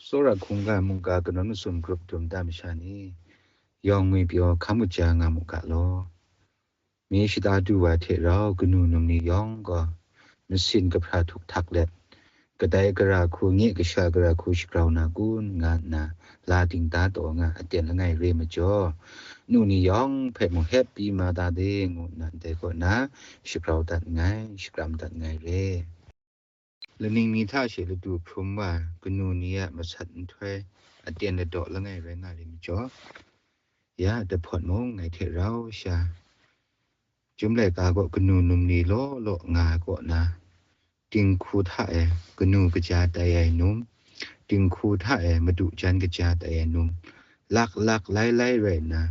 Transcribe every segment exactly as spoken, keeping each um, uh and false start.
Tsawra hkungga mungga kanawn masum grup dum da masha ni, yawng ngwi pyaw hkam kaja nga mu ga law. Mi shada du wa hte rau kanu num ni yawng gaw, masin kahpra htuk htak let, kadai gara hku nye kasha gara hku shagrau na kun nga nna, la dingda taw nga aten langai re majaw, nu ni yawng hpe mung hep pyi ma ta de ngu nna ndai kaw na shagrau dat nngai, shakram dat nngai re. Laning ni hta she ladu hprum wa kanu ni a masat nhtoi aten ladaw langai rai nga re majaw, ya dahpawt mung ngai hte rau sha, Chyum laika kaw kanu num ni law law nga ai kaw na, dinghku hta e kanu kaja tai ai num, dinghku hta e madu jan kaja tai ai num, lak lak lai lai rai nna,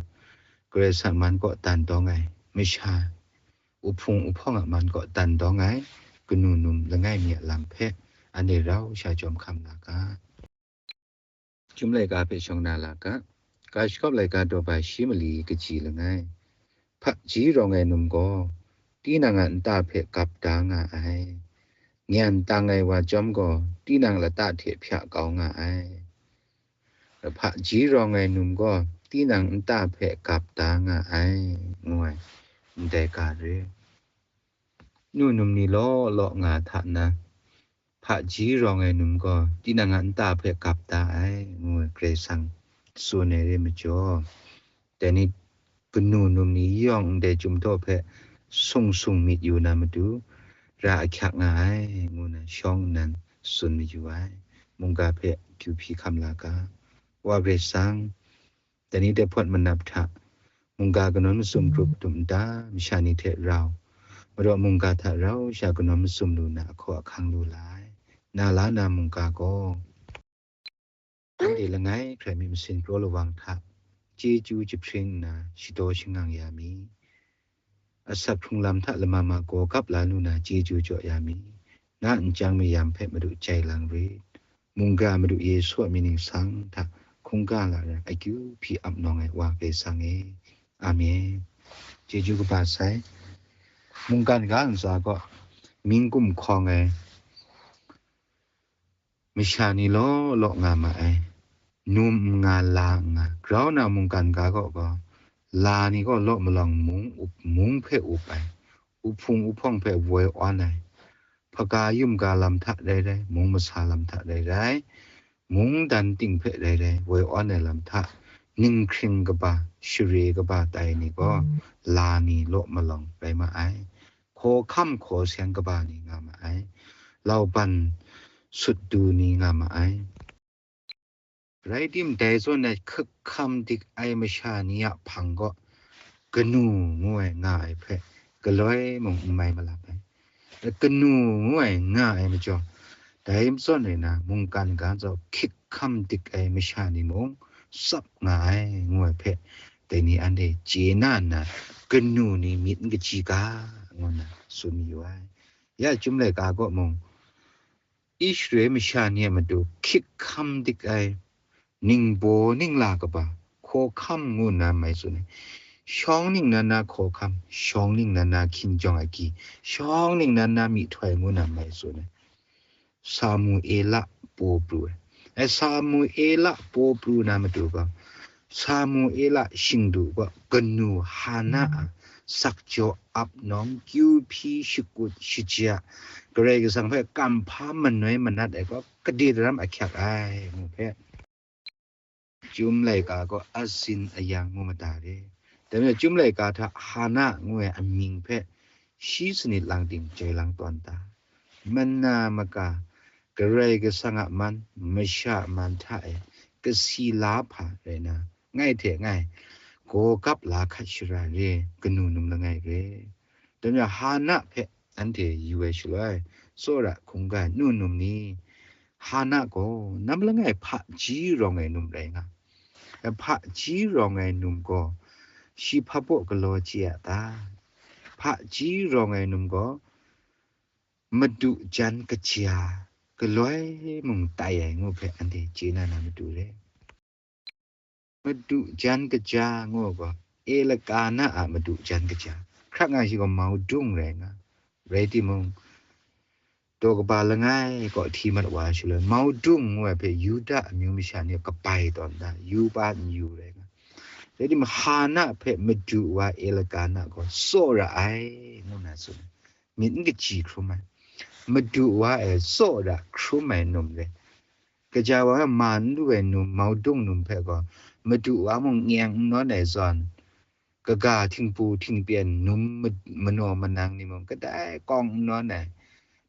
Karai Kasang man kaw dan dawng ai masha, uhpung uhpawng a man kaw dan dawng ai kanu num langai mi a lam hpe, anhte rau sha jawm hkam na ga. Chyum laika hpe shawng na la ga. Ga shakawp laika daw bai shi mali kaji langai. Hpaji rawng ai num gaw, tinang a nta hpe gap da nga ai. Nyan tang ai wa chyawm gaw, tinang lata hte hpya kau nga ai. Hpaji rawng ai num gaw, tinang nta hpe gap da nga ai, ngu ai, ndai ga re. Nu num ni law law nga hta na, hpaji rawng ai num gaw, tinang a nta hpe gap da ai, ngu ai, Karai Kasang tsun ai re majaw, dai ni kanu num ni yawng ndai Chyum daw hpe sung sung myit yu na matu, ra ahkyak nga ai, ngu na shawng nnan tsun mayu ai. Mungga hpe kyu hpyi hkam la ga. Wa Karai Kasang, dai ni dai hpawt manap hta, mungga kanawn masum grup dum nta masha ni hte rau, madaw mungga hta rau sha kanawn masum lu na ahkaw ahkang lu la ai, na la na mungga gaw, anhte langai hkrai myit masin kraw lawang hta chyeju jahpring nna shadaw shangang ya mi. Asak hkrung lam hta lama ma gaw gap la lu na chyeju jaw ya mi. Na nchyang mayam hpe Madu jai lang rit. Mungga Madu Yesu a mying ningsang hta hkungga la ra akyu hpyi ap nawng ai Wa Karai Kasang e. Amen. Chyeju kaba sai. Mungkan ga ntsa gaw ming gumhkawng ai masha ni law law nga ma ai. Num n nga, la n nga, grau na mungkan ga kaw gaw, la ni gaw law malawng mung up, mung hpe up ai, uhpung uhpawng hpe woi awn ai, hpaga yum ga lam hta rai rai, mung masa lam hta rai rai, mungdan ting hpe rai rai, woi awn ai lam hta, ninghkring kaba, share kaba tai ni gaw, la ni law malawng rai ma ai. Hkawhkam hkaw seng kaba ni nga ma ai, lauban sut du ni nga ma ai. Rai tim, dai zawn ai hkrikhkam dik ai masha ni a hpang gaw, kanu ngu ai nga ai hpe galoi mung n mai malap ai. Kanu ngu ai nga ai majaw, dai zawn rai na, mungkan ga ntsa hkrikhkam dik ai masha ni mung tsap nga ai, ngu ai hpe, dai ni anhte chye na nna, kanu ni myit n kaji ga, ngu nna tsun mayu ai. Ya Chyum laika kaw mung, Israel masha ni a matu hkrikhkam dik ai, ningbaw ningla kaba, hkawhkam ngu nna mai tsun ai. Shawng ningnan na hkawhkam, shawng ningnan na hkinjawng agyi, shawng ningnan na myihtoi ngu nna mai tsun ai. Samuela paw pru ai. Ai Samuela paw pru na matu gaw, Samuela shingdu gaw kanu Hana a sakjaw ap nawng kyu hpyi shakut shaja, Karai Kasang hpe kamhpa manoi manat ai gaw, kade daram ahkyak ai, ngu hpe, Chyum laika gaw asin ayang ngu mada re. Dai majaw, Chyum laika hta Hana ngu ai amying hpe shi sanit lang ting jai lang tawn ta. Mana maka, Karai Kasang a man, masha a man hta e kasi la hpa rai na, ngai hte ngai, gaw gap la hkat shara re, kanu num langai re. Dai majaw, Hana hpe anhte yu ai shaloi, tsawra hkungga nu num ni, Hana gaw nam langai hpaji rawng ai num rai nga. Hpaji rawng ai num gaw, shi hpa baw galaw chye a ta? Hpaji rawng ai num gaw, madu jan kaja, galoi mung tai ai ngu hpe anhte chye na na matu re. Madu jan kaja ngu gaw, Elkana a madu jan kaja. Hkrak nga shi gaw maudung rai nga. Rai timung, daw kaba langai kaw hti mat wa shaloi, Maudung ngu ai hpe Yuda amyu masha ni kabai tawn da, yu pa n yu rai nga. Rai timung, Hana hpe madu wa Elkana gaw tsaw ra ai, ngu na tsun ai. Myit n kaji hkrum ai, madu wa e tsaw ra hkrum ai num re. Kaja wa ma n lu ai num, Maudung num hpe gaw, madu wa mung ngeng n nawn ai zawn, kaga htingbu htingpyen num ma-, manaw manang ni mung kadai kawng n nawn ai,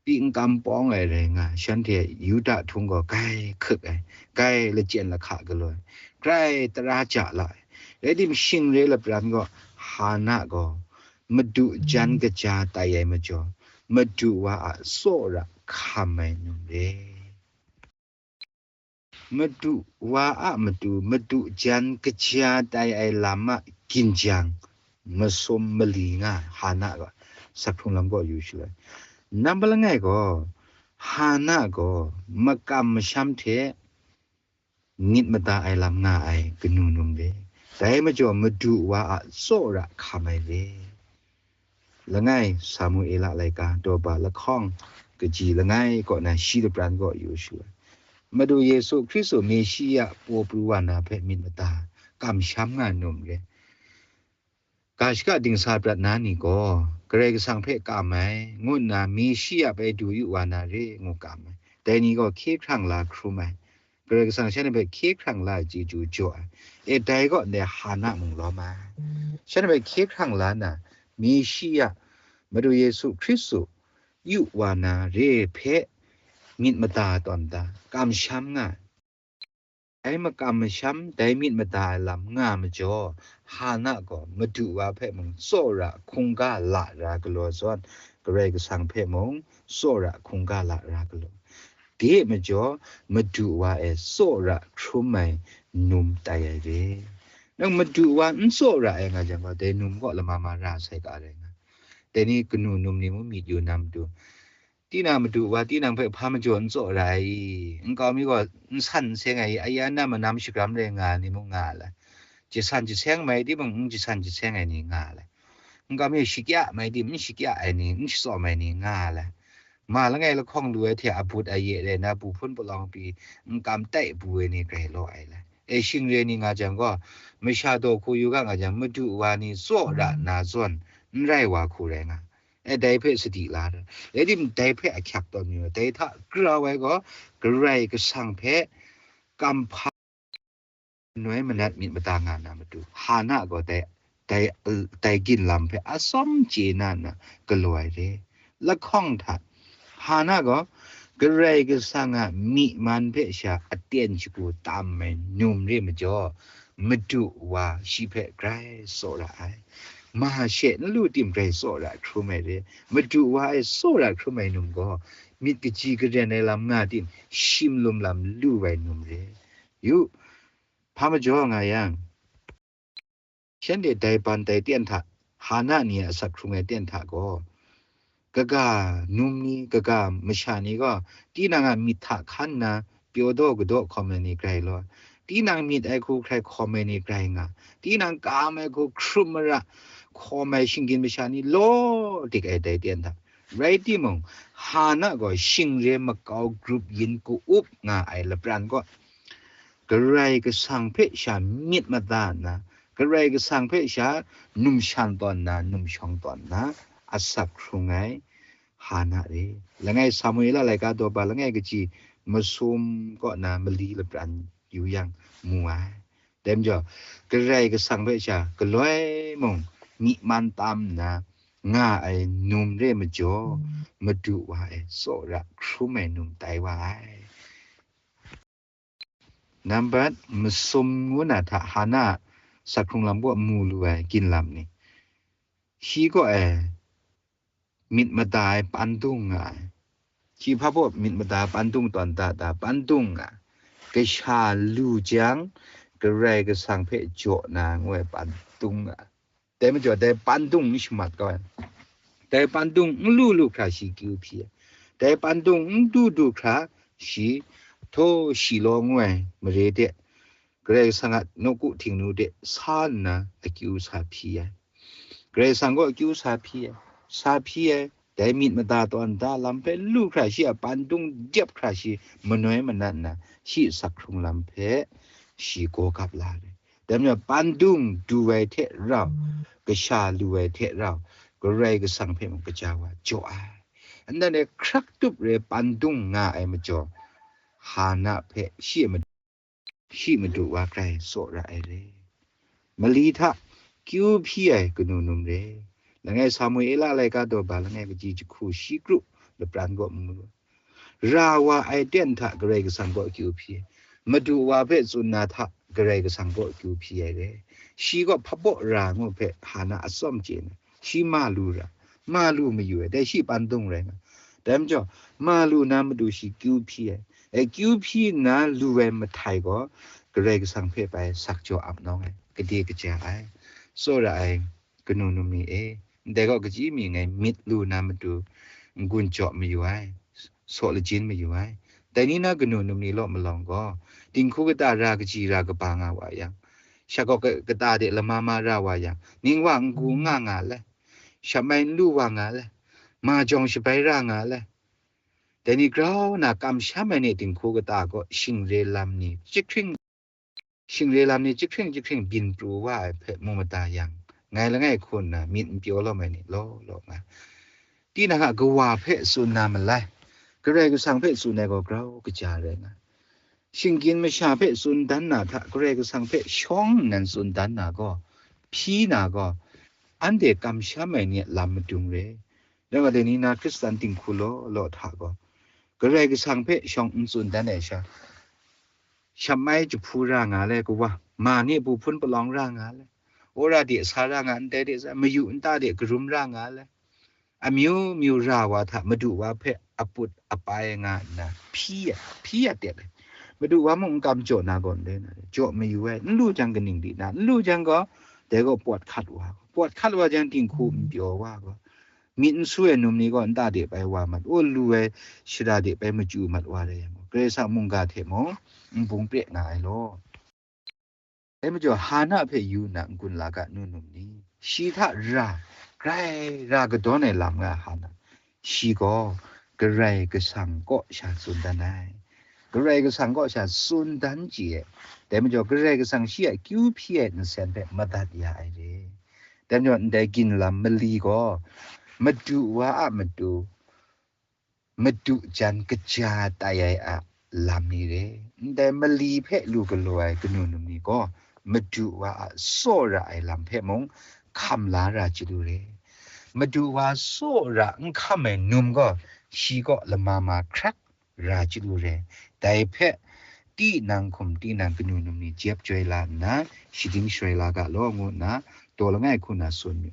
pyi n kam pawng ai rai nga, shanhte Yuda htung gaw grai hkuk ai, grai lachyen lahka galaw ai, grai tara ja la ai. Rai timung, shing re lapran gaw Hana gaw madu jan kaja tai ai majaw, madu wa a tsaw ra hkam ai num re. Madu wa a matu, madu jan kaja tai ai lam a ginjang masum mali nga Hana gaw, sak hkrung lam gaw yu shaloi, nampa langai gaw, Hana gaw makam masham hte myit mada ai lam nga ai kanu num re. Dai majaw madu wa a tsaw ra hkam ai re. Langai Samuela laika daw ba lahkawng kaji langai kaw na shi lapran gaw yu shaloi, Madu Yesu Hkristu Meshiya paw pru wa na hpe myit mada kamsham nga num re. Ga shaka dingsa prat na ni gaw Karai Kasang hpe kam ai, ngu nna Meshiya bai du yu wa na re, ngu kam ai. Dai ni gaw hkye hkrang la hkrum ai. Karai Kasang shanhte hpe hkye hkrang la ai chyeju jaw ai. E, dai gaw ndai Hana mung lawm ai. Shanhte hpe hkye hkrang la na, Meshiya, Madu Yesu Hkristu, yu wa na re hpe myit mada tawn da, kamsham nga ai. Dai makam masham, dai myit mada ai lam nga majaw, Hana gaw madu wa hpe mung tsawra hkungga lara galaw zawn, Karai Kasang hpe mung tsawra hkungga lara galaw. De majaw, madu wa e tsawra hkrum ai num tai ai re. Nang madu wa n tsawra ai nga jang gaw, dai num gaw lama ma ra sai ga rai nga. Dai ni kanu num ni mung myit yu na matu, tinang madu wa tinang hpe hpa majaw n tsawra ai i? Nkau mi gaw n san n seng ai i? Aya na manam shagram rai nga ai ni mung nga ai lai. Jasan jaseng mai timung, n jasan jaseng ai ni nga ai lai. Nkau mi shakya mai tim, n shakya ai ni, n shatsawm ai ni nga ai lai. Ma langai lahkawng lu ai hte abut aye rai na, bu hpun palawng pyi n kam tai bu ai ni grai law ai lai. E, shing re ni nga jang gaw, masha daw hku yu ga nga jang, madu wa ni tsawra na zawn n rai wa hku rai nga. E, dai hpe sadi la ai. Rai tim, dai hpe ahkyak tawn yu, dai hta grau ai gaw, Karai Kasang hpe kamhpa noi manat myit mada nga na matu, Hana gaw dai, dai, dai ginlam hpe atsawm chye na nna galaw ai re. Lahkawng hta, Hana gaw Karai Kasang a myi man hpe sha aten shagu tam ai num re majaw, madu wa shi hpe grai tsawra ai. Ma she n lu tim grai tsawra hkrum ai re. Madu wa e tsawra hkrum ai num gaw, myit kaji karen ai lam nga tim, shim lum lam lu ai num re. Yu, hpa majaw nga yang, shanhte dai ban dai ten hta, Hana ni a asak hkrung ai ten hta gaw, kaga num ni, kaga masha ni gaw, tinang a myit hta hkan nna pyaw daw kadaw hkawm ai ni grai law, tinang myit ai hku hkrai hkawm ai ni grai nga, tinang kam ai hku hkrum mara hkawm ai shinggyim masha ni law dik ai dai ten hta. Rai timung, Hana gaw shing re makau grup yin ku up nga ai lapran gaw, Karai Kasang hpe sha myit mada nna, Karai Kasang hpe sha numshan tawn nna, numshawng tawn nna, asak hkrung ai Hana re. Langai Samuela laika daw ba langai kaji masum kaw na mali lapran yu yang mu ai. Dai majaw, Karai Kasang hpe sha galoi mung myi man tam nna nga ai num re majaw, madu wa e tsawra hkrum ai num tai wa ai. Nambat masum ngu na hta Hana a asak hkrung lam kaw mu lu ai ginlam ni, shi kaw e myit mada ai pandung nga ai. Shi hpa baw myit mada ai pandung tawn da, da pandung nga ai. Kasha lu jang, Karai Kasang hpe jaw na ngu ai pandung nga ai. Dai majaw, dai pandung n shamat kau ai. Dai pandung n lu lu hkra shi akyu hpyi ai. Dai pandung n du du hkra shi, htaw shi law ngu ai mare de, Karai Kasang a nawku htingnu de sa nna akyu sa hpyi ai. Karai Kasang gaw akyu sa hpyi ai, sa hpyi ai. Dai myit mada tawn da lam hpe lu hkra shi a pandung dep hkra shi manoi manat nna, shi a sak hkrung lam hpe shi gaw gap la ai. Dai majaw, pandung du ai hte rau, kasha lu ai hte rau, Karai Kasang hpe mung kaja wa jaw ai. Nnan e hkrak tup re pandung nga ai majaw, Hana hpe shi a madu, shi madu wa grai tsaw ra ai re. Mali hta kyu hpyi ai kanu num re. Langai Samuela laika daw ba langai kaji jahku shi kru lapran gaw mu lu. Ra wa ai ten hta Karai Kasang gaw kyu hpyi ai. Madu wa hpe tsun na hta Karai Kasang gaw kyu hpyi ai re. Shi gaw hpabaw ra ngu hpe Hana a tsawm chye na, shi ma lu ra, ma lu mayu ai, dai shi pandung rai nga. Dai majaw, ma lu na matu shi kyu hpyi ai. E, kyu hpyi nna lu ai mahtai gaw, Karai Kasang hpe bai sak jaw ap nawng ai, gade kaja ai, tsaw ra ai, kanu num ni e, ndai gaw kaji mi ngai myit lu na matu n-gun jaw mayu ai, saw lajin mayu ai. Dai ni na kanu num ni law malawng gaw, dinghku kata ra kaji ra kaba nga wa yang, sha gaw ka-, kata de lama ma ra wa yang, ning wa n-gu nga nga le, shamai n lu wa nga le, ma jawng shabai ra nga le. Dai ni grau na kamsham ai ni dinghku kata gaw shingre lam ni chyahkring, shingre lam ni chyahkring chyahkring byin pru wa ai hpe mu mada yang, ngai langai hku nna myit n pyaw lawm ai ni law law nga. Tinang a kawa hpe tsun na malai, Karai Kasang hpe tsun ai gaw grau kaja rai nga. Shinggyim masha hpe tsun dan na hta, Karai Kasang hpe shawng nnan tsun dan na gaw, hpyi na gaw, anhte kamsham ai ni a lam madung re. Dai wa dai ni na Hkristan dinghku law law hta gaw, Karai Kasang hpe shawng n tsun dan ai sha, shamai jahpu ra nga le, kawa, ma ni bu hpun palawng ra nga le, wora de sa ra nga, ndai de sa, mayu nta de karum ra nga le, amyu myu ra wa hta madu wa hpe aput apai nga nna hpyi ya, hpyi ya tep ai. Madu wa mung n kam jaw na gaw ndai na, jaw mayu ai, n lu jang kaning di na, n lu jang gaw, dai gaw pawt hkat wa, pawt hkat wa jang dinghku n pyaw wa gaw, myit n su ai num ni gaw nta de bai wa mat, o lu ai shara de bai machyu mat wa rai yang gaw, Karai Kasang mungga hte mung n bung pre nga ai law. Dai majaw, Hana hpe yu nna n-gun la ga, nu num ni? Shi hta ra, grai ra kadawn ai lam nga Hana. Shi gaw Karai Kasang kaw sha tsun dan ai. Karai Kasang kaw sha tsun dan chye ai. Dai majaw, Karai Kasang shi a kyu hpyi ai nsen hpe madat ya ai re. Dai majaw, ndai ginlam mali gaw, madu wa a matu, madu jan kaja tai ai a lam ni re. Ndai mali hpe lu galaw ai kanu num ni gaw, madu wa a tsaw ra ai lam hpe mung hkam la ra chyalu re. Madu wa tsaw ra n hkam ai num gaw, shi kaw lama ma hkrak ra chyalu re. Dai hpe, tinang hkum tinang kanu num ni jep joi la nna, shading shaloi la ga law, ngu nna, daw langai hku na tsun mu.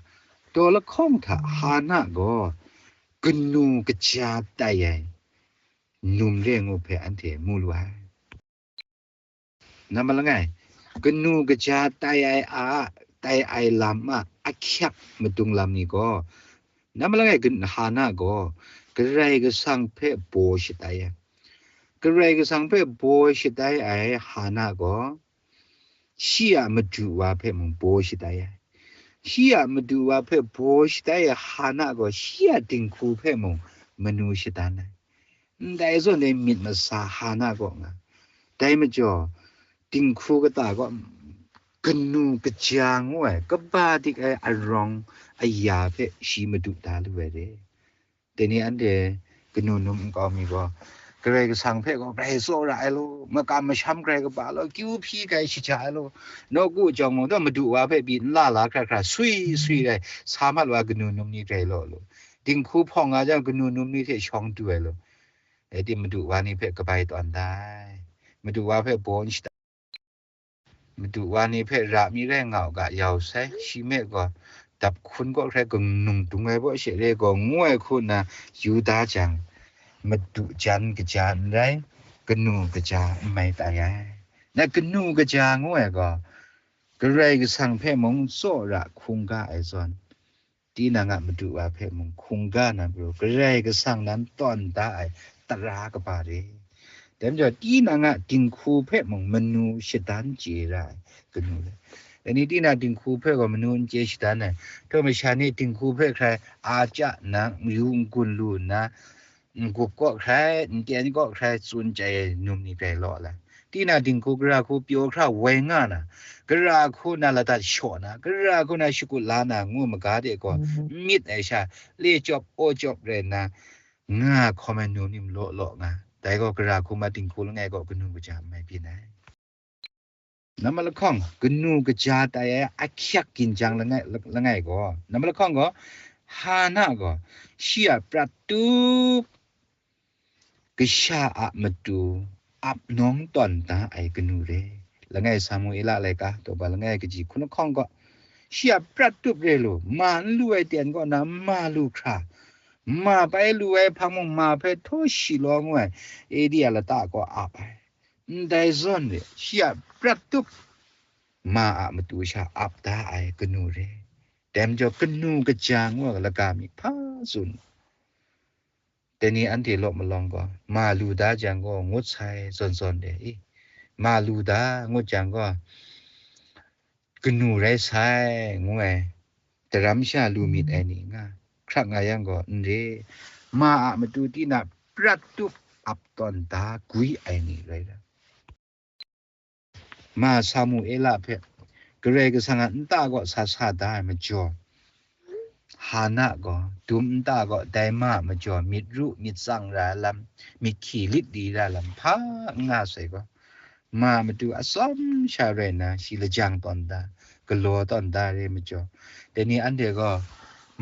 Daw lahkawng hta Hana gaw kanu kaja tai ai num re ngu hpe anhte mu lu ai. Namma langai, kanu kaja tai ai a, tai ai lam a ahkyak madung lam ni gaw, namma langai, Hana gaw Karai Kasang hpe baw shatai ai. Karai Kasang hpe baw shatai ai Hana gaw, shi a madu wa hpe mung baw shatai ai. Shi a madu wa hpe baw shatai ai Hana gaw, shi a dinghku hpe mung manu shadan ai. Ndai zawn e myit masa Hana kaw nga. Dai majaw, dinghku kata kaw, kanu kaja ngu ai, kaba dik ai arawng aya hpe shi madu da lu ai re. Dai ni anhte kanu num nkau mi gaw, Karai Kasang hpe gaw grai tsaw ra ai law, makam masham grai kaba law, kyu hpyi grai shaja ai law, nawku jawng mung taw madu wa hpe pyi n la la hkra hkra, sui sui rai, sa mat wa kanu num ni grai law law, dinghku hpawng nga jang, kanu num ni hte shawng du ai law, e, di madu wa ni hpe kabai tawn da ai. Madu wa hpe baw n shada, madu wa ni hpe ra mi rai nga u ga, yau sai, shi me gaw, dap hkun kaw hkrai gungnung dung ai baw she re gaw, ngu ai hku nna yu da jang, madu jan kaja n rai, kanu kaja n mai tai ai. Na kanu kaja ngu ai gaw, Karai Kasang hpe mung tsaw ra hkungga ai zawn, tinang a madu wa hpe mung hkungga na matu, Karai Kasang nan tawn da ai tara kaba re. Dai majaw, tinang a dinghku hpe mung manu shadan chye ra ai kanu re. Dai ni tinang dinghku hpe gaw manu n chye shadan ai, htaw masha ni dinghku hpe hkrai a chya nna, yu n gun lu nna, n-gup kaw hkrai, n-tyen kaw hkrai, tsun chyai ai num ni grai law ai. Tinang dinghku gara hku pyaw hkra woi nga na, gara hku na ladat shaw na, gara hku na shakut la na ngu maga de gaw, n myit ai sha, le chyawp, aw chyawp rai nna, nga hkawm ai num ni malaw law nga. Dai gaw gara hku ma dinghku langai kaw kanu kaja n mai byin ai. Namma lahkawng, kanu kaja tai ai ahkyak ginjang langai, langai gaw, namma lahkawng gaw, Hana gaw, shi a prat tup kasha a matu ap nawng tawn da ai kanu re. Langai Samuela laika, daw ba langai kaji hkun lahkawng gaw, shi a prat tup re lu, ma n lu ai ten kaw na ma lu hkra, ma bai lu ai hpang mung ma hpe htaw shi law ngu ai, Edi a lata kaw ap ai. Ndai zawn de, shi a prat tup ma a matu sha ap da ai kanu re. Dai majaw kanu kaja ngu ai laga mi hpa tsun. Dai ni anhte law malawng gaw, ma lu da jang gaw, ngut sai zawn zawn de i. Ma lu da ngut jang gaw, kanu rai sai, ngu ai, daram sha lu myit ai ni nga, hkrak nga yang gaw, n re, ma a matu tinang prat tup ap tawn da gwi ai ni rai ra. Ma Samuela hpe Karai Kasang a nta kaw sa sa da ai majaw, Hana gaw dum nta kaw dai ma a majaw myit ru myit tsang ra ai lam, myit hkyi lit di ra ai lam hpa n nga sai gaw, ma a matu atsawm sha rai nna shi lajang tawn da, galaw tawn da re majaw, dai ni anhte gaw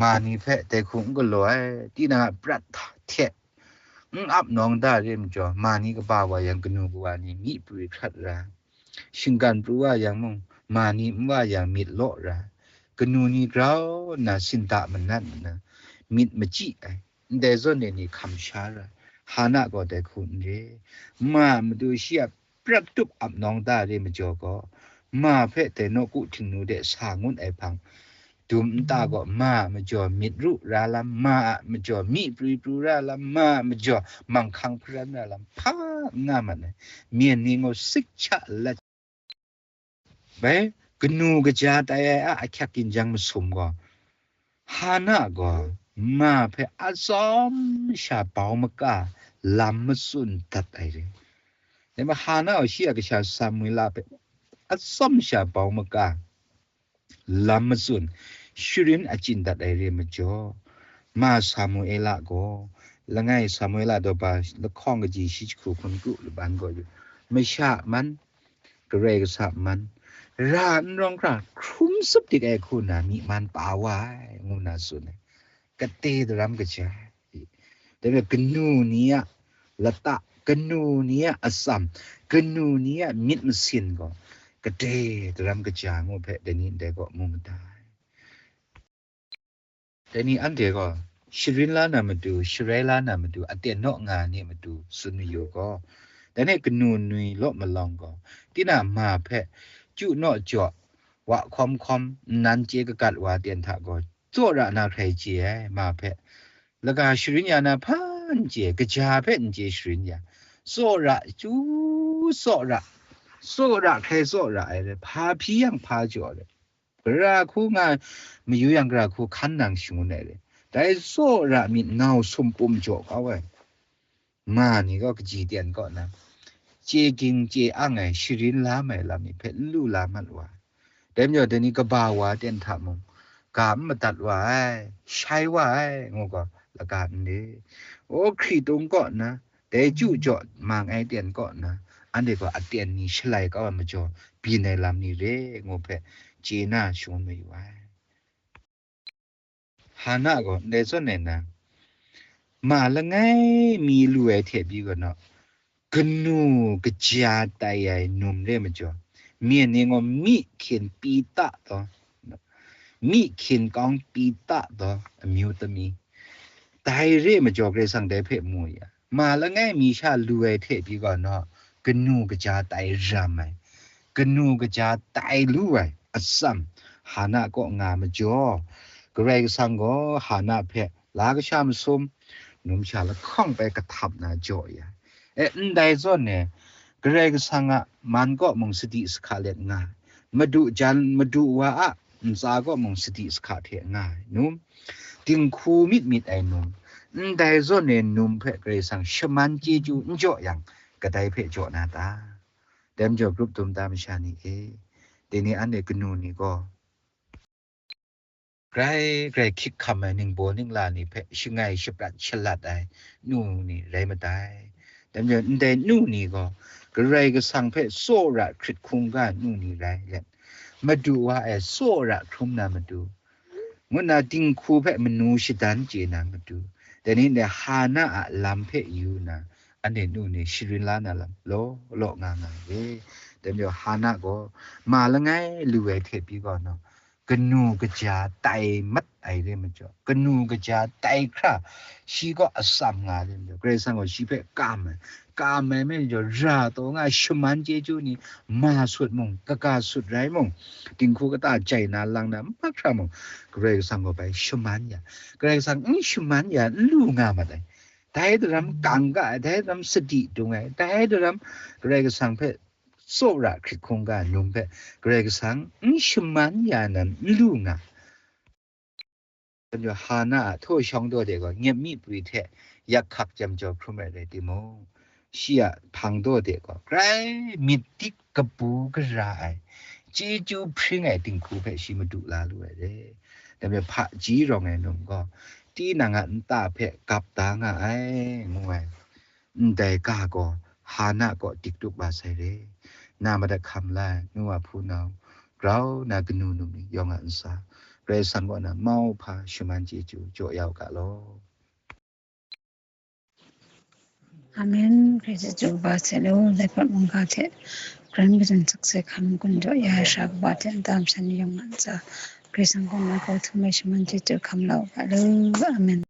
ma ni hpe dai hku n galaw ai, tinang a prat hte n ap nawng da re majaw, ma ni kaba wa yang kanu kawa ni myi pru hkrat ra, shinggan pru wa yang mung, ma ni n wa yang myit law ra, kanu ni grau nna sinda manat nna myit machyi ai, ndai zawn e ni hkam sha ra, Hana gaw dai hku n re, ma a matu shi a prat tup ap nawng da re majaw gaw, ma hpe dai nawku htingnu de sa ngut ai hpang, dum nta gaw ma a majaw myit ru ra lam, ma a majaw myi pru pru ra lam, ma a majaw manghkang hparan ra lam, hpa n nga mat ai, myen ni ngaw sik cha lat. Bai, kanu kaja tai ai a ahkyak ginjang masum gaw, Hana gaw ma hpe atsawm sha bau maka lam matsun dat ai re. Dai ma Hana gaw shi a kasha Samuela hpe atsawm sha bau maka lam matsun sharin achyin dat ai re majaw, ma Samuela gaw, langai Samuela daw ba lahkawng kaji shi jahku hkun kru laban gaw yu, masha man, Karai Kasang man, ra n rawng hkra hkrum tsup dik ai hku na myi man pa wa ai, ngu na tsun ai. Kate daram kaja, dai hpe kanu ni a lata, kanu ni a atsam, kanu ni a myit masin gaw, kate daram kaja ngu hpe dai ni ndai gaw mu mada ai. Dai ni anhte gaw sharin la na matu, sharai la na matu, aten naw nga ai ni matu tsun mayu gaw, dai ni kanu ni law malawng gaw, tinang ma hpe chyu naw jaw, wa hkawm hkawm, nnan chye kagat wa ten hta gaw, tsawra na hkrai chye ai, ma hpe laga sharin ya na hpa n chye, kaja hpe n chye sharin ya, tsawra chyu tsawra, tsawra hkrai tsawra ai re, hpa hpyi yang hpa jaw ai re. Gara hku nga mayu yang gara hku hkan nang shangun ai re. Dai tsawra myit nau sumpum jaw kau ai ma ni gaw kaji ten kaw na, chye ging chye ang ai, sharin la mai lam ni hpe n lu la mat wa ai. Dai majaw dai ni kaba wa ten hta mung, ga n madat wa ai, shai wa ai, ngu gaw, laga n re. O, hkritung kaw na, dai chyu jaw mang ai ten kaw na, anhte gaw aten ni shalai kau ai majaw, byin ai lam ni re, ngu hpe chye na shangun mayu ai. Hana gaw ndai zawn ai na, ma langai mi lu ai hte pyi gaw naw, kanu kaja tai ai num re majaw, myen ni gaw myi hkyin pyi ta taw, myi hkyin kawng pyi ta taw amyu tami, dai re majaw Karai Kasang dai hpe mu ya, ma langai mi sha lu ai hte pyi gaw naw, kanu kaja tai ram ai, kanu kaja tai lu ai atsam Hana kaw nga majaw, Karai Kasang gaw Hana hpe la kasha masum, numsha lahkawng bai kahtap na jaw ya. E, ndai zawn e, Karai Kasang a man kaw mung sadi sahka let nga ai. Madu jan, Madu wa a ntsa kaw mung sadi sahka hte nga ai num, dinghku myit myit ai num, ndai zawn e num hpe Karai Kasang shaman chyeju n jaw yang, kadai hpe jaw na ta? Dai majaw, grup dum ta masha ni e, dai ni anhte kanu ni gaw, grai grai hkyik hkam ai ningbaw ningla ni hpe shangai shaprat shalat ai nu ni rai madai. Dai majaw, ndai nu ni gaw Karai Kasang hpe tsawra hkrit hkungga nu ni rai let, Madu wa e tsawra hkrum na matu, ngu nna dinghku hpe manu shadan chye na matu, dai ni ndai Hana a lam hpe yu nna, anhte nu ni sharin la na lam law law nga nga ai. Dai majaw, Hana gaw ma langai lu ai hte pyi gaw, kanu kaja tai mat ai re majaw, kanu kaja tai hkra shi kaw atsam nga ai re majaw, Karai Kasang gaw shi hpe kam ai, kam ai me jaw, ra taw nga ai, shaman chyeju ni, ma sut mung, kaga sut rai mung, dinghku kata jai na lang na mahkra mung, Karai Kasang gaw bai shaman ya, Karai Kasang n shaman ya n lu nga mat ai. Dai daram kangka ai, dai daram sadi dung ai, dai daram Karai Kasang hpe tsawra hkrit hkungga num hpe Karai Kasang n shaman ya nan n lu nga. Hana a htaw shawng daw de gaw nyep mi pri hte yak hkak jam jaw hkrum ai rai timung, shi a hpang daw de gaw grai myit dik kabu gara ai, chyeju hpring ai dinghku hpe shi madu la lu ai re. Dai majaw, hpaji rawng ai num gaw tinang a nta hpe gap da nga ai, ngu ai. Ndai ga gaw Hana kaw dik tup wa sai re. Na madat hkam la ai nu wa hpunau, grau na kanu num ni yawng a ntsa, Karai Kasang kaw na mau hpa shaman chyeju jaw ya u ga law. Amen. Karai chyeju kaba hte law, laika mungga hte, Karai majaw sakse hkam gun jaw ya ai sara kaba hte, nta masha ni yawng a ntsa, Karai Kasang kaw na kau htum ai shaman chyeju hkam la u ga law. Amen.